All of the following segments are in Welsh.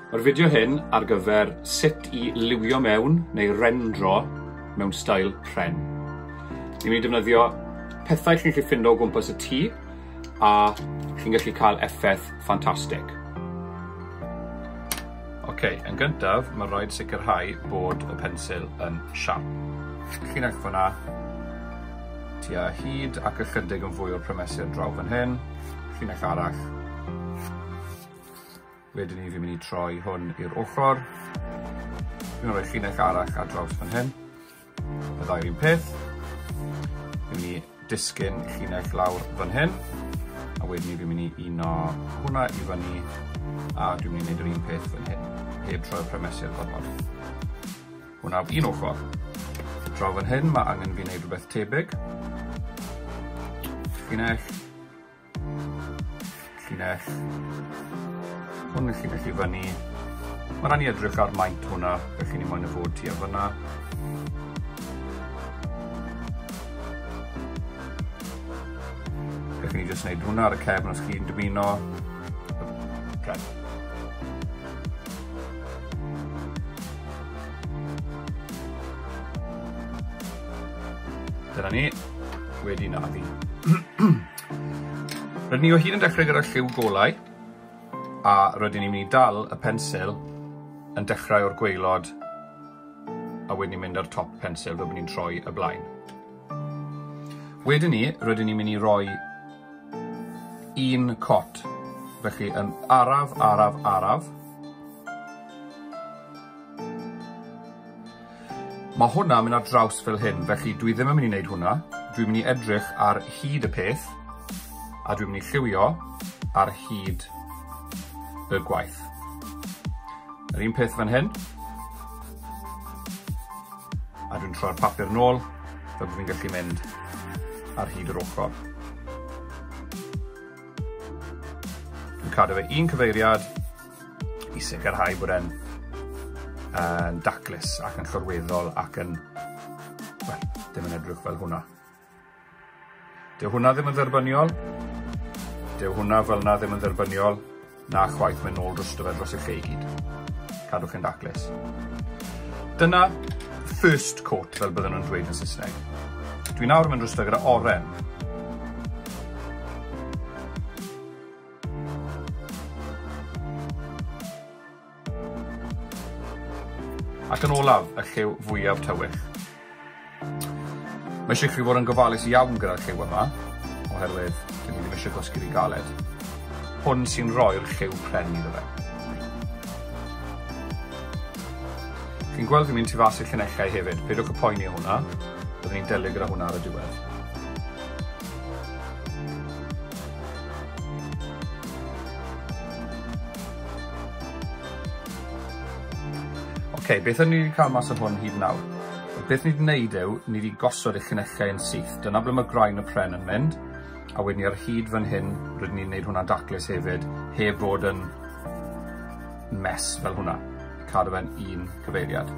Mae'r fideo hyn ar gyfer sut i liwio mewn neu rendro mewn stael pren. Ni'n mynd i defnyddio pethau chi'n gallu ffindo o gwmpas y tŷ a chi'n gallu cael effaith ffantastig. Oce, yn gyntaf, mae rhaid sicrhau bod y pensil yn siarp. Llinell fyna, tua hyd ac ychydig yn fwy o'r prymesur draw fan hyn, llinell arall. Wedyn ni fi'n mynd i troi hwn i'r ochr. Fi'n rhoi llinell arall ar draws fan hyn. Y ddau'r un peth. Fi'n mynd i disgyn llinell lawr fan hyn. A wedyn ni fi'n mynd i uno hwnna i fyny. A dwi'n mynd i wneud yr un peth fan hyn. Heb troi'r premesur gormod. Hwnna un ochr. Draw fan hyn mae angen fi wneud rhywbeth tebyg. Llinell. Llinell. Hwn yn llinell i fyny. Mae rhaid ni edrych ar maint hwnna, felly ni moyn y fod tua fyna. Felly ni jyst wneud hwnna ar y cefn os chi'n dymuno. Okay. Dyna ni, wedi naddu. Rydyn ni o hyd yn dechrau gyda lliw golau, a rydyn ni'n mynd i dal y pensil yn dechrau o'r gwaelod a wedyn ni'n mynd ar top pensil fel bod ni'n troi y blaen. Wedyn ni, rydyn ni'n mynd i roi un cot, felly yn araf, araf, araf. Mae hwnna yn mynd ar draws fel hyn, felly dwi ddim yn mynd i wneud hwnna. Dwi'n mynd i edrych ar hyd y peth, a dwi'n mynd i lliwio ar hyd y gwaith. Yr un peth fan hyn. A dwi'n troi'r papur nôl, fel bod fi'n gallu mynd ar hyd yr ochr. Dwi'n cadw fe un cyfeiriad, i sicrhau bod e'n yn daclus ac yn llorweddol ac yn, wel, ddim yn edrych fel hwnna. Dyw hwnna ddim yn dderbyniol. Dyw hwnna fel na ddim yn dderbyniol. Na chwaith, mae'n nôl drosto fe dros y lle i gyd. Cadwch yn daclus. Dyna first coat, fel bydden nhw'n dweud yn Saesneg. Dwi nawr yn mynd drosto gyda oren. Ac yn olaf, y lliw fwyaf tywyll. Mae eisiau chi fod yn gofalus iawn gyda'r lliw yma, oherwydd dyn ni ddim eisiau gwasgu rhy galed. Hwn sy'n rhoi'r lliw pren iddo fe. Chi'n gweld fi'n mynd tu fas i'r llinellau hefyd, peidiwch â poeni hwnna, byddwn ni'n delio gyda hwnna ar y diwedd. Oce, beth o'n ni wedi cael mas o hwn hyd nawr? Beth ni wedi gwneud yw, ni wedi gosod y llinellau yn syth. Dyna ble mae graen y pren yn mynd. A wedyn ni ar hyd fan hyn, rydyn ni'n gwneud hwnna daclus hefyd, heb fod yn mess fel hwnna. Cadw fe'n un cyfeiriad.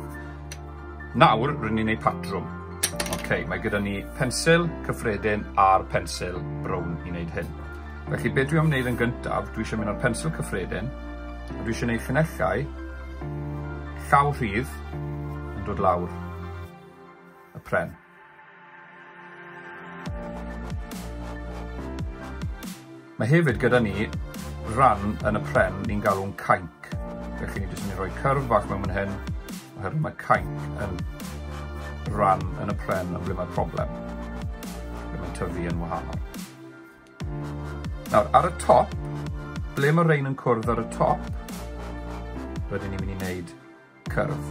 Nawr, rydyn ni'n gwneud patrwm. Oce, mae gyda ni pensil cyffredin a'r pensil brown i wneud hyn. Felly, beth dwi am wneud yn gyntaf, dwi eisiau mynd â'r pensil cyffredin, a dwi eisiau gwneud llinellau llaw rhydd yn dod lawr y pren. Mae hefyd gyda ni ran yn y pren ni'n galw'n cainc. Felly ni jyst yn mynd i roi cyrf bach mewn fan hyn, oherwydd mae cainc yn ran yn y pren yn ble mae'r problem. Ble mae'n tyfu yn wahanol. Nawr, ar y top, ble mae rhain yn cwrdd ar y top, rydyn ni'n mynd i wneud cyrf.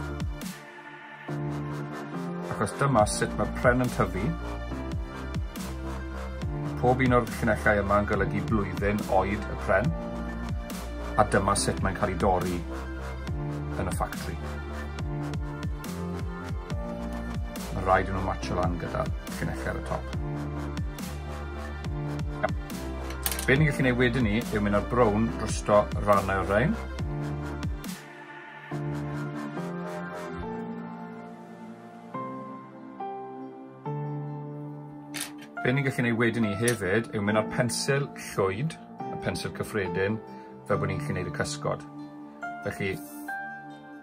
Achos dyma sut mae'r pren yn tyfu. Pob un o'r llinellau yma yn golygu blwyddyn oed y pren. A dyma sut mae'n cael ei dorri yn y ffactri. Mae rhaid i nhw matcho lan gyda llinellau ar y top. Be ni'n gallu gwneud wedyn ni yw mynd â'r brown drosto rannau o'r rhain. Be ni'n gallu gwneud wedyn ni hefyd yw mynd â'r pensil llwyd, y pensil cyffredin, fel bod ni'n gallu gwneud y cysgod. Felly,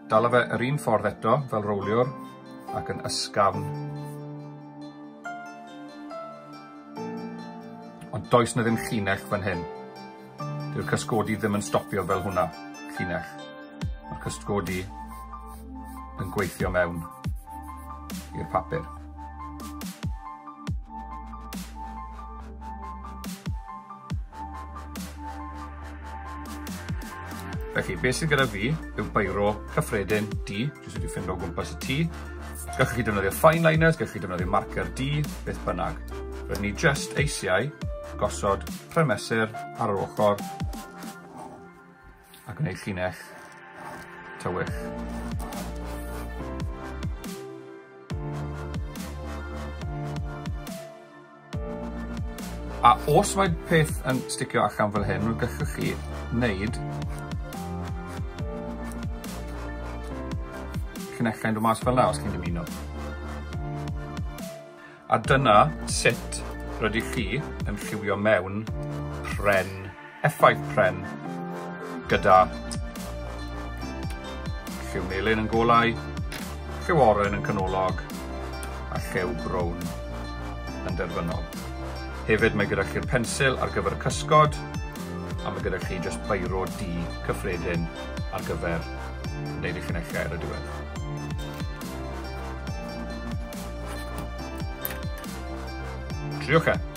dala fe yr un ffordd eto, fel rowliwr, ac yn ysgafn. Ond does na ddim llinell fan hyn. Dyw'r cysgodi ddim yn stopio fel hwnna, llinell. Mae'r cysgodi yn gweithio mewn i'r papur. Felly, beth sydd gyda fi yw beiro cyffredin du, jyst wedi ffindo o gwmpas y tŷ. Gallwch chi defnyddio fine liners, gallwch chi defnyddio marker du, beth bynnag. Rydyn ni jyst eisiau gosod premesur ar yr ochr a gwneud llinell tywyll. A os mae peth yn sticio allan fel hyn, gallwch chi wneud llinellau'n dod mas fel 'na os chi'n dymuno. A dyna sut rydych chi yn lliwio mewn pren, effaith pren, gyda lliw melyn yn golau, lliw oren yn canolog, a lliw brown yn derfynol. Hefyd mae gyda chi'r pensil ar gyfer y cysgod, a mae gyda chi jyst beiro du cyffredin ar gyfer gwneud eich llinellau ar y diwedd. Triwch e!